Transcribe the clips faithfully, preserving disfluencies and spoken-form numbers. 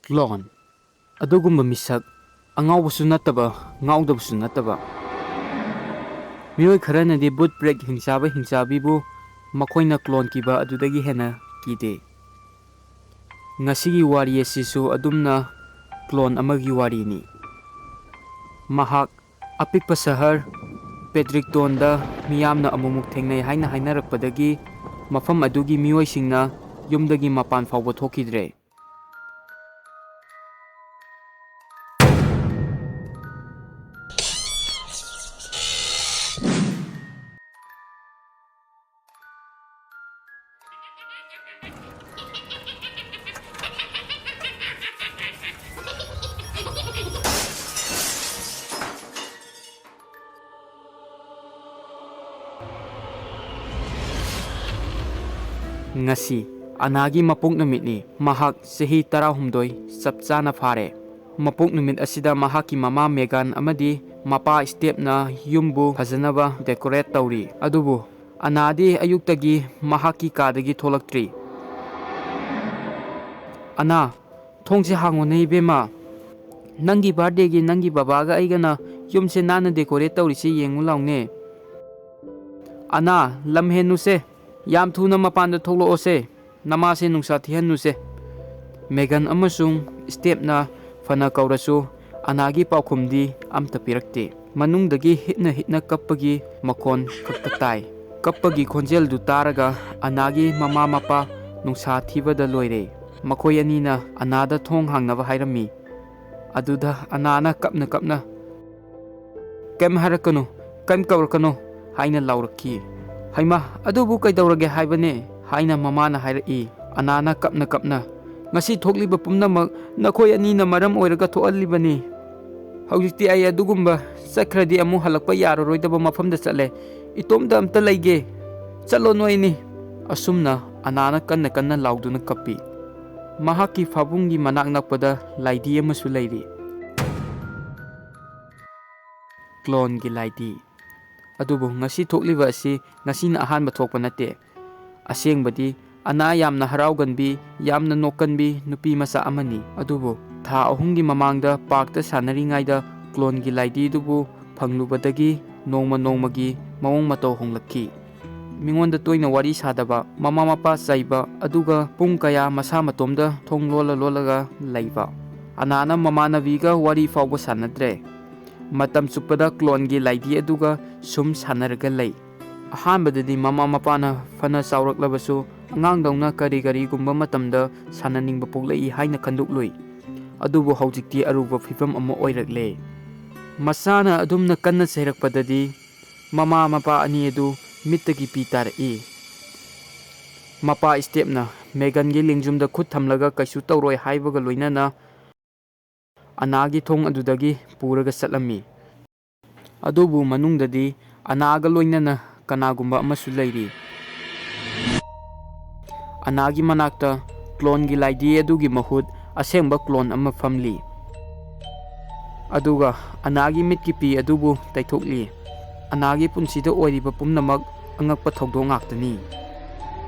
Clone. ꯑꯗꯨꯒꯨꯝꯕ ꯃꯤꯁꯛ, ꯑꯉꯥꯎꯕꯁꯨ ꯅꯠꯇꯕ, ꯉꯥꯎꯗꯕꯁꯨ ꯅꯠꯇꯕ꯫ ꯃꯤꯑꯣꯏ ꯈꯔꯅꯗꯤ ꯕꯨꯠ ꯄ꯭ꯔꯦꯠ ꯍꯤꯡꯆꯥꯕ ꯍꯤꯡꯆꯥꯕꯤꯕꯨ ꯃꯈꯣꯏꯅ ꯀ꯭ꯂꯣꯟ ꯀꯤꯕ ꯑꯗꯨꯗꯒꯤ ꯍꯦꯟꯅ ꯀꯤꯗꯦ꯫ ꯉꯁꯤꯒꯤ ꯋꯥꯔꯤ ꯑꯁꯤꯁꯨ ꯑꯗꯨꯝꯅ ꯀ꯭ꯂꯣꯟ ꯑꯃꯒꯤ ꯋꯥꯔꯤꯅꯤ꯫ ꯃꯍꯥꯛ ꯑꯄꯤꯛꯄ ꯁꯍꯔ ꯄꯦꯗ꯭ꯔꯤꯛꯇꯣꯟꯗ ꯃꯤꯌꯥꯝꯅ ꯑꯃꯨꯛꯃꯨꯛ ꯊꯦꯡꯅꯩ ꯍꯥꯏꯅ ꯍꯥꯏꯅꯔꯛꯄꯗꯒꯤ ꯃꯐꯝ ꯑꯗꯨꯒꯤ ꯃꯤꯑꯣꯏꯁꯤꯡꯅ ꯌꯨꯝꯗꯒꯤ ꯃꯄꯥꯟ ꯐꯥꯎꯕ ꯊꯣꯛꯈꯤꯗ꯭ꯔꯦ꯫ ꯉꯁꯤ ꯑꯅꯥꯒꯤ ꯃꯄꯣꯛ ꯅꯨꯃꯤꯠꯅꯤ꯫ ꯃꯍꯥꯛ ꯆꯍꯤ ꯇꯔꯥꯍꯨꯝꯗꯣꯏ ꯆꯞ ꯆꯥꯅ ꯐꯥꯔꯦ꯫ ꯃꯄꯣꯛ ꯅꯨꯃꯤꯠ ꯑꯁꯤꯗ ꯃꯍꯥꯛꯀꯤ ꯃꯃꯥ ꯃꯦꯒꯥꯟ ꯑꯃꯗꯤ ꯃꯄꯥ ꯁ꯭ꯇꯦꯞꯅ ꯌꯨꯝꯕꯨ ꯐꯖꯅꯕ ꯗꯦꯀꯣꯔꯦꯠ ꯇꯧꯔꯤ꯫ ꯑꯗꯨꯕꯨ ꯑꯅꯥꯗꯤ ꯑꯌꯨꯛꯇꯒꯤ ꯃꯍꯥꯛꯀꯤ ꯀꯥꯗꯒꯤ ꯊꯣꯛꯂꯛꯇ꯭ꯔꯤ꯫ "ꯑꯅꯥ, ꯊꯣꯡꯁꯦ ꯍꯥꯡꯉꯨꯅꯦ ꯏꯕꯦꯝꯃ꯫ ꯅꯪꯒꯤ ꯕꯥꯔꯗꯦꯒꯤ ꯅꯪꯒꯤ ꯕꯕꯥꯒ ꯑꯩꯒꯅ ꯌꯨꯝꯁꯦ ꯅꯥꯟꯅ ꯗꯦꯀꯣꯔꯦꯠ ꯇꯧꯔꯤꯁꯦ ꯌꯦꯡꯉꯨ ꯂꯥꯎꯅꯦ꯫ ꯑꯅꯥ, ꯂꯝ ꯍꯦꯟꯅꯨꯁꯦ꯫ ꯌꯥꯝ ꯊꯨꯅ ꯃꯄꯥꯟꯗ ꯊꯣꯛꯂꯛꯑꯣꯁꯦ꯫ ꯅꯃꯥꯁꯦ ꯅꯨꯡꯁꯥ ꯊꯤꯍꯟꯅꯨꯁꯦ꯫" ꯃꯦꯒꯟ ꯑꯃꯁꯨꯡ ꯁ꯭ꯇꯦꯞꯅ ꯐꯅ ꯀꯧꯔꯁꯨ ꯑꯅꯥꯒꯤ ꯄꯥꯎꯈꯨꯝꯗꯤ ꯑꯝꯇ ꯄꯤꯔꯛꯇꯦ꯫ ꯃꯅꯨꯡꯗꯒꯤ ꯍꯤꯠꯅ ꯍꯤꯠꯅ ꯀꯞꯄꯒꯤ ꯃꯈꯣꯟ ꯈꯛꯇ ꯇꯥꯏ꯫ ꯀꯞꯄꯒꯤ ꯈꯣꯟꯖꯦꯜꯗꯨ ꯇꯥꯔꯒ ꯑꯅꯥꯒꯤ ꯃꯃꯥ ꯃꯄꯥ ꯅꯨꯡꯁꯥ ꯊꯤꯕꯗ ꯂꯣꯏꯔꯦ꯫ ꯃꯈꯣꯏ ꯑꯅꯤꯅ ꯑꯅꯥꯗ ꯊꯣꯡ ꯍꯥꯡꯅꯕ ꯍꯥꯏꯔꯝꯃꯤ꯫ ꯑꯗꯨꯗ ꯑꯅꯥꯅ ꯀꯞꯅ ꯀꯞꯅ, "ꯀꯩꯝ ꯍꯥꯏꯔꯛꯀꯅꯨ, ꯀꯩꯝ ꯀꯧꯔꯛꯀꯅꯨ" ꯍꯥꯏꯅ ꯂꯥꯎꯔꯛꯈꯤ꯫ "ꯍꯩꯃꯥ, ꯑꯗꯨꯕꯨ ꯀꯩꯗꯧꯔꯒꯦ ꯍꯥꯏꯕꯅꯦ?" ꯍꯥꯏꯅ ꯃꯃꯥꯅ ꯍꯥꯏꯔꯛꯏ꯫ ꯑꯅꯥꯅ ꯀꯞꯅ ꯀꯞꯅ, "ꯉꯁꯤ ꯊꯣꯛꯂꯤꯕ ꯄꯨꯝꯅꯃꯛ ꯅꯈꯣꯏ ꯑꯅꯤꯅ ꯃꯔꯝ ꯑꯣꯏꯔꯒ ꯊꯣꯛꯍꯜꯂꯤꯕꯅꯤ꯫ ꯍꯧꯖꯤꯛꯇꯤ ꯑꯩ ꯑꯗꯨꯒꯨꯝꯕ ꯆꯠꯈ꯭ꯔꯗꯤ ꯑꯃꯨꯛ ꯍꯜꯂꯛꯄ ꯌꯥꯔꯔꯣꯏꯗꯕ ꯃꯐꯝꯗ ꯆꯠꯂꯦ꯫ ꯏꯇꯣꯝꯇ ꯑꯝꯇ ꯂꯩꯒꯦ꯫ ꯆꯠꯂꯣ ꯅꯣꯏ ꯑꯅꯤ꯫" ꯑꯁꯨꯝꯅ ꯑꯅꯥꯅ ꯀꯟꯅ ꯀꯟꯅ ꯂꯥꯎꯗꯨꯅ ꯀꯞꯄꯤ꯫ ꯃꯍꯥꯛꯀꯤ ꯐꯥꯕꯨꯡꯒꯤ ꯃꯅꯥꯛ ꯅꯛꯄꯗ ꯂꯥꯏꯙꯤ ꯑꯃꯁꯨ ꯂꯩꯔꯤ꯫ ꯀ꯭ꯂꯣꯟꯒꯤ ꯂꯥꯏꯙꯤ꯫ ꯑꯗꯨꯕꯨ ꯉꯁꯤ ꯊꯣꯛꯂꯤꯕ ꯑꯁꯤ ꯉꯁꯤꯅ ꯑꯍꯥꯟꯕ ꯊꯣꯛꯄ ꯅꯠꯇꯦ꯫ ꯑꯁꯦꯡꯕꯗꯤ ꯑꯅꯥ ꯌꯥꯝꯅ ꯍꯔꯥꯎꯒꯟꯕꯤ, ꯌꯥꯝꯅ ꯅꯣꯛꯀꯟꯕꯤ ꯅꯨꯄꯤ ꯃꯆꯥ ꯑꯃꯅꯤ꯫ ꯑꯗꯨꯕꯨ ꯊꯥ ꯑꯍꯨꯝꯒꯤ ꯃꯃꯥꯡꯗ ꯄꯥꯔꯛꯇ ꯁꯥꯟꯅꯔꯤꯉꯩꯗ ꯀ꯭ꯂꯣꯟꯒꯤ ꯂꯥꯏꯙꯤ ꯑꯗꯨꯕꯨ ꯐꯪꯂꯨꯕꯗꯒꯤ ꯅꯣꯡꯃ ꯅꯣꯡꯃꯒꯤ ꯃꯑꯣꯡ ꯃꯇꯧ ꯍꯣꯡꯂꯛꯈꯤ꯫ ꯃꯤꯉꯣꯟꯗ ꯇꯣꯏꯅ ꯋꯥꯔꯤ ꯁꯥꯗꯕ, ꯃꯃꯥ ꯃꯄꯥ ꯆꯩꯕ, ꯑꯗꯨꯒ ꯄꯨꯡ ꯀꯌꯥ ꯃꯁꯥ ꯃꯇꯣꯝꯗ ꯊꯣꯡ ꯂꯣꯜꯂ ꯂꯣꯜꯂꯒ ꯂꯩꯕ꯫ ꯑꯅꯥꯅ ꯃꯃꯥꯟꯅꯕꯤꯒ ꯋꯥꯔꯤ ꯐꯥꯎꯕ ꯁꯥꯟꯅꯗ꯭ꯔꯦ꯫ ꯃꯇꯝ ꯆꯨꯞꯄꯗ ꯀ꯭ꯂꯣꯟꯒꯤ ꯂꯥꯏꯙꯤ ꯑꯗꯨꯒ ꯁꯨꯝ ꯁꯥꯟꯅꯔꯒ ꯂꯩ꯫ ꯑꯍꯥꯟꯕꯗꯗꯤ ꯃꯃꯥ ꯃꯄꯥꯅ ꯐꯅ ꯆꯥꯎꯔꯛꯂꯕꯁꯨ ꯑꯉꯥꯡꯗꯧꯅ ꯀꯔꯤ ꯀꯔꯤꯒꯨꯝꯕ ꯃꯇꯝꯗ ꯁꯥꯟꯅꯅꯤꯡꯕ ꯄꯣꯛꯂꯛꯏ ꯍꯥꯏꯅ ꯈꯟꯗꯣꯛꯂꯨꯏ꯫ ꯑꯗꯨꯕꯨ ꯍꯧꯖꯤꯛꯇꯤ ꯑꯔꯨꯕ ꯐꯤꯕꯝ ꯑꯃ ꯑꯣꯏꯔꯛꯂꯦ꯫ ꯃꯆꯥꯅ ꯑꯗꯨꯝꯅ ꯀꯟꯅ ꯆꯩꯔꯛꯄꯗꯗꯤ ꯃꯃꯥ ꯃꯄꯥ ꯑꯅꯤ ꯑꯗꯨ ꯃꯤꯠꯇꯒꯤ ꯄꯤ ꯇꯥꯔꯛꯏ꯫ ꯃꯄꯥ ꯁ꯭ꯇꯦꯞꯅ ꯃꯦꯒꯟꯒꯤ ꯂꯦꯡꯖꯨꯝꯗ ꯈꯨꯠ ꯊꯝꯂꯒ ꯀꯩꯁꯨ ꯇꯧꯔꯣꯏ ꯍꯥꯏꯕꯒ ꯂꯣꯏꯅꯅ ꯑꯅꯥꯒꯤ ꯊꯣꯡ ꯑꯗꯨꯗꯒꯤ ꯄꯨꯔꯒ ꯆꯠꯂꯝꯃꯤ꯫ ꯑꯗꯨꯕꯨ ꯃꯅꯨꯡꯗꯗꯤ ꯑꯅꯥꯒ ꯂꯣꯏꯅꯅ ꯀꯅꯥꯒꯨꯝꯕ ꯑꯃꯁꯨ ꯂꯩꯔꯤ꯫ ꯑꯅꯥꯒꯤ ꯃꯅꯥꯛꯇ ꯀ꯭ꯂꯣꯟꯒꯤ ꯂꯥꯏꯙꯤ ꯑꯗꯨꯒꯤ ꯃꯍꯨꯠ ꯑꯁꯦꯡꯕ ꯀ꯭ꯂꯣꯟ ꯑꯃ ꯐꯝꯂꯤ꯫ ꯑꯗꯨꯒ ꯑꯅꯥꯒꯤ ꯃꯤꯠꯀꯤ ꯄꯤ ꯑꯗꯨꯕꯨ ꯇꯩꯊꯣꯛꯂꯤ꯫ ꯑꯅꯥꯒꯤ ꯄꯨꯟꯁꯤꯗ ꯑꯣꯏꯔꯤꯕ ꯄꯨꯝꯅꯃꯛ ꯑꯉꯛꯄ ꯊꯧꯗꯣꯛ ꯉꯥꯛꯇꯅꯤ꯫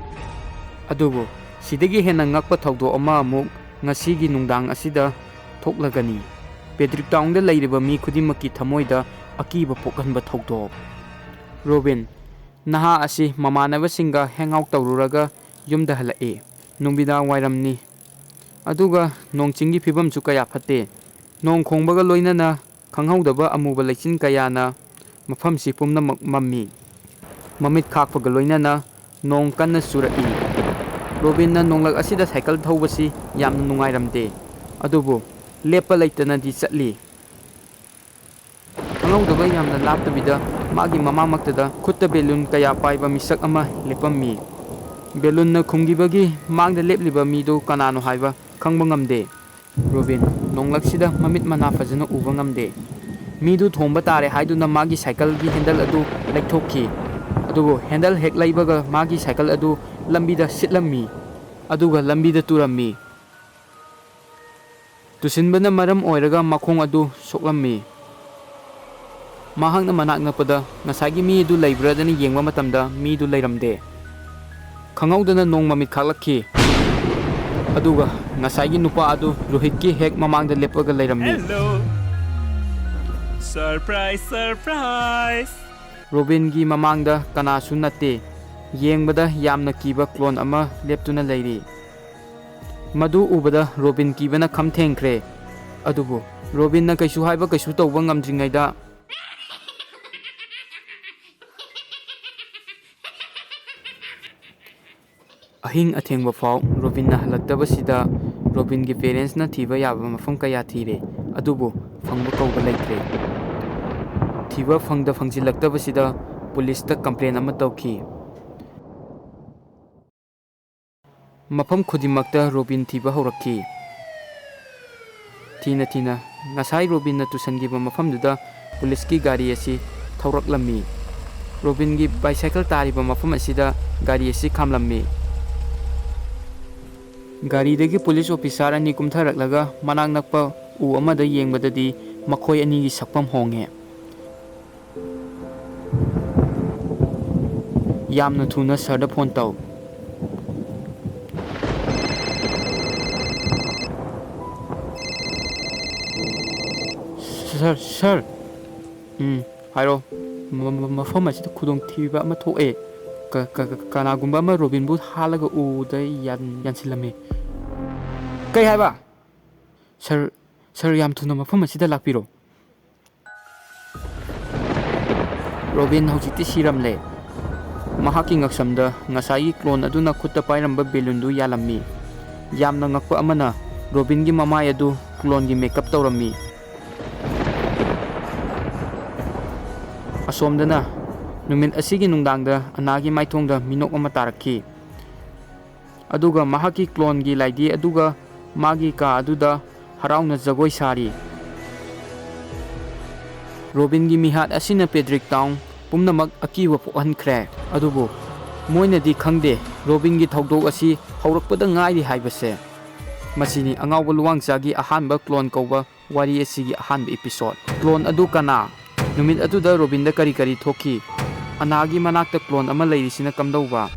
ꯑꯗꯨꯕꯨ ꯁꯤꯗꯒꯤ ꯍꯦꯟꯅ ꯉꯛꯄ ꯊꯧꯗꯣꯛ ꯑꯃ ꯑꯃꯨꯛ ꯉꯁꯤꯒꯤ ꯅꯨꯡꯗꯥꯡ ꯑꯁꯤꯗ ꯊꯣꯛꯂꯒꯅꯤ꯫ ꯄꯦꯗ꯭ꯔꯤꯛ ꯇꯥꯎꯟꯗ ꯂꯩꯔꯤꯕ ꯃꯤ ꯈꯨꯗꯤꯡꯃꯛꯀꯤ ꯊꯃꯣꯏꯗ ꯑꯀꯤꯕ ꯄꯣꯛꯍꯟꯕ ꯊꯧꯗꯣꯛ꯫ ꯔꯣꯕꯤꯟ, ꯅꯍꯥ ꯑꯁꯤ ꯃꯃꯥꯟꯅꯕꯁꯤꯡꯒ ꯍꯦꯡ ꯑꯥꯎꯠ ꯇꯧꯔꯨꯔꯒ ꯌꯨꯝꯗ ꯍꯜꯂꯛꯏ꯫ ꯅꯨꯃꯤꯗꯥꯡ ꯋꯥꯏꯔꯝꯅꯤ꯫ ꯑꯗꯨꯒ ꯅꯣꯡ ꯆꯤꯡꯒꯤ ꯐꯤꯕꯝꯁꯨ ꯀꯌꯥ ꯐꯠꯇꯦ꯫ ꯅꯣꯡ ꯈꯣꯡꯕꯒ ꯂꯣꯏꯅꯅ ꯈꯪꯍꯧꯗꯕ ꯑꯃꯨꯕ ꯂꯩꯆꯤꯟ ꯀꯌꯥꯅ ꯃꯐꯝꯁꯤ ꯄꯨꯝꯅꯃꯛ ꯃꯝꯃꯤ꯫ ꯃꯃꯤꯠ ꯈꯥꯛꯄꯒ ꯂꯣꯏꯅꯅ ꯅꯣꯡ ꯀꯟꯅ ꯆꯨꯔꯛꯏ꯫ ꯔꯣꯕꯤꯟꯅ ꯅꯣꯡꯂꯛ ꯑꯁꯤꯗ ꯁꯥꯏꯀꯜ ꯊꯧꯕꯁꯤ ꯌꯥꯝꯅ ꯅꯨꯡꯉꯥꯏꯔꯝꯗꯦ꯫ ꯑꯗꯨꯕꯨ ꯂꯦꯞꯄ ꯂꯩꯇꯅꯗꯤ ꯆꯠꯂꯤ꯫ ꯈꯪꯍꯧꯗꯕ ꯌꯥꯝꯅ ꯂꯥꯞꯇꯕꯤꯗ ꯃꯥꯒꯤ ꯃꯃꯥꯡꯃꯛꯇꯗ ꯈꯨꯠꯇ ꯕꯦꯂꯨꯟ ꯀꯌꯥ ꯄꯥꯏꯕ ꯃꯤꯁꯛ ꯑꯃ ꯂꯦꯞꯄꯝꯃꯤ꯫ ꯕꯦꯂꯨꯟꯅ ꯈꯨꯝꯈꯤꯕꯒꯤ ꯃꯥꯡꯗ ꯂꯦꯞꯂꯤꯕ ꯃꯤꯗꯨ ꯀꯅꯥꯅꯣ ꯍꯥꯏꯕ ꯈꯪꯕ ꯉꯝꯗꯦ꯫ ꯔꯣꯕꯤꯟ, ꯅꯣꯡꯂꯛꯁꯤꯗ ꯃꯃꯤꯠ ꯃꯅꯥ ꯐꯖꯅ ꯎꯕ ꯉꯝꯗꯦ꯫ ꯃꯤꯗꯨ ꯊꯣꯝꯕ ꯇꯥꯔꯦ ꯍꯥꯏꯗꯨꯅ ꯃꯥꯒꯤ ꯁꯥꯏꯀꯜꯒꯤ ꯍꯦꯟꯗꯜ ꯑꯗꯨ ꯂꯩꯊꯣꯛꯈꯤ꯫ ꯑꯗꯨꯕꯨ ꯍꯦꯟꯗꯜ ꯍꯦꯛ ꯂꯩꯕꯒ ꯃꯥꯒꯤ ꯁꯥꯏꯀꯜ ꯑꯗꯨ ꯂꯝꯕꯤꯗ ꯁꯤꯠꯂꯝꯃꯤ, ꯑꯗꯨꯒ ꯂꯝꯕꯤꯗ ꯇꯨꯔꯝꯃꯤ꯫ ꯇꯨꯁꯤꯟꯕꯅ ꯃꯔꯝ ꯑꯣꯏꯔꯒ ꯃꯈꯣꯡ ꯑꯗꯨ ꯁꯣꯛꯂꯝꯃꯤ꯫ ꯃꯍꯥꯛꯅ ꯃꯅꯥꯛ ꯅꯛꯄꯗ ꯉꯁꯥꯏꯒꯤ ꯃꯤ ꯑꯗꯨ ꯂꯩꯕ꯭ꯔꯥꯗꯅ ꯌꯦꯡꯕ ꯃꯇꯝꯗ ꯃꯤꯗꯨ ꯂꯩꯔꯝꯗꯦ꯫ ꯈꯪꯍꯧꯗꯅ ꯅꯣꯡ ꯃꯃꯤꯠ ꯈꯥꯛꯂꯛꯈꯤ꯫ ꯑꯗꯨꯒ ꯉꯁꯥꯏꯒꯤ ꯅꯨꯄꯥ ꯑꯗꯨ ꯔꯣꯍꯤꯠꯀꯤ ꯍꯦꯛ ꯃꯃꯥꯡꯗ ꯂꯦꯞꯄꯒ ꯂꯩꯔꯝꯃꯤ꯫ Hello. Surprise, surprise. ꯔꯣꯕꯤꯟꯒꯤ ꯃꯃꯥꯡꯗ ꯀꯅꯥꯁꯨ ꯅꯠꯇꯦ꯫ ꯌꯦꯡꯕꯗ ꯌꯥꯝꯅ ꯀꯤꯕ ꯀ꯭ꯂꯣꯟ ꯑꯃ ꯂꯦꯞꯇꯨꯅ ꯂꯩꯔꯤ꯫ ꯃꯗꯨ ꯎꯕꯗ ꯔꯣꯕꯤꯟ ꯀꯤꯕꯅ ꯈꯝ ꯊꯦꯡꯈ꯭ꯔꯦ꯫ ꯑꯗꯨꯕꯨ ꯔꯣꯕꯤꯟꯅ ꯀꯩꯁꯨ ꯍꯥꯏꯕ, ꯀꯩꯁꯨ ꯇꯧꯕ ꯉꯝꯗ꯭ꯔꯤꯉꯩꯗ, ꯑꯍꯤꯡ ꯑꯊꯦꯡꯕ ꯐꯥꯎ ꯔꯣꯕꯤꯟꯅ ꯍꯜꯂꯛꯇꯕꯁꯤꯗ ꯔꯣꯕꯤꯟꯒꯤ ꯄꯦꯔꯦꯟꯁꯅ ꯊꯤꯕ ꯌꯥꯕ ꯃꯐꯝ ꯀꯌꯥ ꯊꯤꯔꯦ, ꯑꯗꯨꯕꯨ ꯐꯪꯕ ꯀꯧꯕ ꯂꯩꯇ꯭ꯔꯦ꯫ ꯊꯤꯕ ꯐꯪꯗ ꯐꯪꯖꯤꯜꯂꯛꯇꯕꯁꯤꯗ ꯄꯨꯂꯤꯁꯇ ꯀꯝꯄ꯭ꯂꯦꯟ ꯑꯃ ꯇꯧꯈꯤ꯫ ꯃꯐꯝ ꯈꯨꯗꯤꯡꯃꯛꯇ ꯔꯣꯕꯤꯟ ꯊꯤꯕ ꯍꯧꯔꯛꯈꯤ꯫ ꯊꯤꯅ ꯊꯤꯅ ꯉꯁꯥꯏ ꯔꯣꯕꯤꯟꯅ ꯇꯨꯁꯟꯈꯤꯕ ꯃꯐꯝꯗꯨꯗ ꯄꯨꯂꯤꯁꯀꯤ ꯒꯥꯔꯤ ꯑꯁꯤ ꯊꯧꯔꯛꯂꯝꯃꯤ꯫ ꯔꯣꯕꯤꯟꯒꯤ ꯕꯥꯏꯁꯥꯏꯀꯜ ꯇꯥꯔꯤꯕ ꯃꯐꯝ ꯑꯁꯤꯗ ꯒꯥꯔꯤ ꯑꯁꯤ ꯈꯥꯝꯂꯝꯃꯤ꯫ ꯒꯥꯔꯤꯗꯒꯤ ꯄꯨꯂꯤꯁ ꯑꯣꯐꯤꯁꯥꯔ ꯑꯅꯤ ꯀꯨꯝꯊꯔꯛꯂꯒ ꯃꯅꯥꯛ ꯅꯛꯄ ꯎ ꯑꯃꯗ ꯌꯦꯡꯕꯗꯗꯤ ꯃꯈꯣꯏ ꯑꯅꯤꯒꯤ ꯁꯛꯐꯝ ꯍꯣꯡꯉꯦ꯫ ꯌꯥꯝꯅ ꯊꯨꯅ ꯁꯔꯗ ꯐꯣꯟ ꯇꯧ꯫ Sir, sir. ꯎꯝ, ꯍꯥꯏꯔꯣ꯫ ꯃ-, ꯃ-, ꯃꯐꯝ ꯑꯁꯤꯗ ꯈꯨꯗꯣꯡꯊꯤꯕ ꯑꯃ ꯊꯣꯛꯑꯦ꯫ ꯀ-, ꯀ-, ꯀ-, ꯀꯅꯥꯒꯨꯝꯕ ꯑꯃ ꯔꯣꯕꯤꯟꯕꯨ ꯍꯥꯠꯂꯒ ꯎꯗ ꯌꯥꯟ-, ꯌꯥꯟꯁꯤꯜꯂꯝꯃꯦ꯫ ꯀꯩ ꯍꯥꯏꯕ? ꯁꯔ, ꯁꯔ, ꯌꯥꯝ ꯊꯨꯅ ꯃꯐꯝ ꯑꯁꯤꯗ ꯂꯥꯛꯄꯤꯔꯣ꯫ ꯔꯣꯕꯤꯟ ꯍꯧꯖꯤꯛꯇꯤ ꯁꯤꯔꯝꯂꯦ꯫ ꯃꯍꯥꯛꯀꯤ ꯉꯛꯁꯝꯗ ꯉꯁꯥꯏꯒꯤ ꯀ꯭ꯂꯣꯟ ꯑꯗꯨꯅ ꯈꯨꯠꯇ ꯄꯥꯏꯔꯝꯕ ꯕꯦꯂꯨꯟꯗꯨ ꯌꯥꯜꯂꯝꯃꯤ꯫ ꯌꯥꯝꯅ ꯉꯛꯄ ꯑꯃꯅ, ꯔꯣꯕꯤꯟꯒꯤ ꯃꯃꯥꯏ ꯑꯗꯨ ꯀ꯭ꯂꯣꯟꯒꯤ ꯃꯦꯀꯞ ꯇꯧꯔꯝꯃꯤ꯫ ꯑꯁꯣꯝꯗꯅ, ꯅꯨꯃꯤꯠ ꯑꯁꯤꯒꯤ ꯅꯨꯡꯗꯥꯡꯗ ꯑꯅꯥꯒꯤ ꯃꯥꯏꯊꯣꯡꯗ ꯃꯤꯅꯣꯛ ꯑꯃ ꯇꯥꯔꯛꯈꯤ꯫ ꯑꯗꯨꯒ ꯃꯍꯥꯛꯀꯤ ꯀ꯭ꯂꯣꯟꯒꯤ ꯂꯥꯏꯙꯤ ꯑꯗꯨꯒ ꯃꯥꯒꯤ ꯀꯥ ꯑꯗꯨꯗ ꯍꯔꯥꯎꯅ ꯖꯒꯣꯏ ꯁꯥꯔꯤ꯫ ꯔꯣꯕꯤꯟꯒꯤ ꯃꯤꯍꯥꯠ ꯑꯁꯤꯅ ꯄꯦꯗ꯭ꯔꯤꯛ ꯇꯥꯎꯟ ꯄꯨꯝꯅꯃꯛ ꯑꯀꯤꯕ ꯄꯣꯛꯍꯟꯈ꯭ꯔꯦ꯫ ꯑꯗꯨꯕꯨ ꯃꯣꯏꯅꯗꯤ ꯈꯪꯗꯦ, ꯔꯣꯕꯤꯟꯒꯤ ꯊꯧꯗꯣꯛ ꯑꯁꯤ ꯍꯧꯔꯛꯄꯗ ꯉꯥꯏꯔꯤ ꯍꯥꯏꯕꯁꯦ꯫ ꯃꯁꯤꯅꯤ ꯑꯉꯥꯎꯕ ꯂꯨꯋꯥꯡꯆꯥꯒꯤ ꯑꯍꯥꯟꯕ ꯀ꯭ꯂꯣꯟ ꯀꯧꯕ ꯋꯥꯔꯤ ꯑꯁꯤꯒꯤ ꯑꯍꯥꯟꯕ ꯏꯄꯤꯁꯣꯗ꯫ ꯀ꯭ꯂꯣꯟ ꯑꯗꯨ ꯀꯅꯥ? ꯅꯨꯃꯤꯠ ꯑꯗꯨꯗ ꯔꯣꯕꯤꯟꯗ ꯀꯔꯤ ꯀꯔꯤ ꯊꯣꯛꯈꯤ? ꯑꯅꯥꯒꯤ ꯃꯅꯥꯛꯇ ꯀ꯭ꯂꯣꯟ ꯑꯃ ꯂꯩꯔꯤꯁꯤꯅ ꯀꯝꯗꯧꯕ?